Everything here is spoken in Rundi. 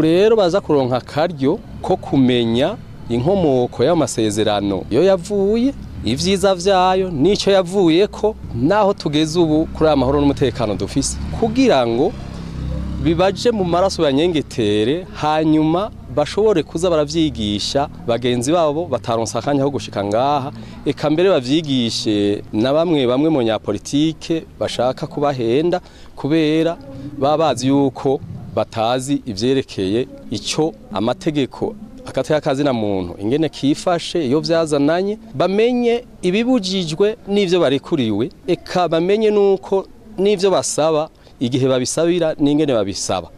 Ubu rero baza kuronka akaryo ko kumenya inkomoko y'amasezerano iyo yavuye, ivyiza vyayo n'ico yavuye ko, naho tugeze ubu kuri aya mahoro n'umutekano dufise, kugira ngo bibaje mu maraso banyengetere, hanyuma bashobore kuza baravyigisha bagenzi babo bataronsa akanya ko gushika ngaha, eka mbere bavyigishe na bamwe bamwe mu nyapolitike bashaka kubahenda, kubera baba bazi yuko batazi ivyerekeye ico amategeko agateka kazina muntu ingene kifashe iyo vyazananye, bamenye ibibujijwe n'ivyo barekuriwe, eka bamenye nuko n'ivyo basaba igihe babisabira n'ingene babisaba.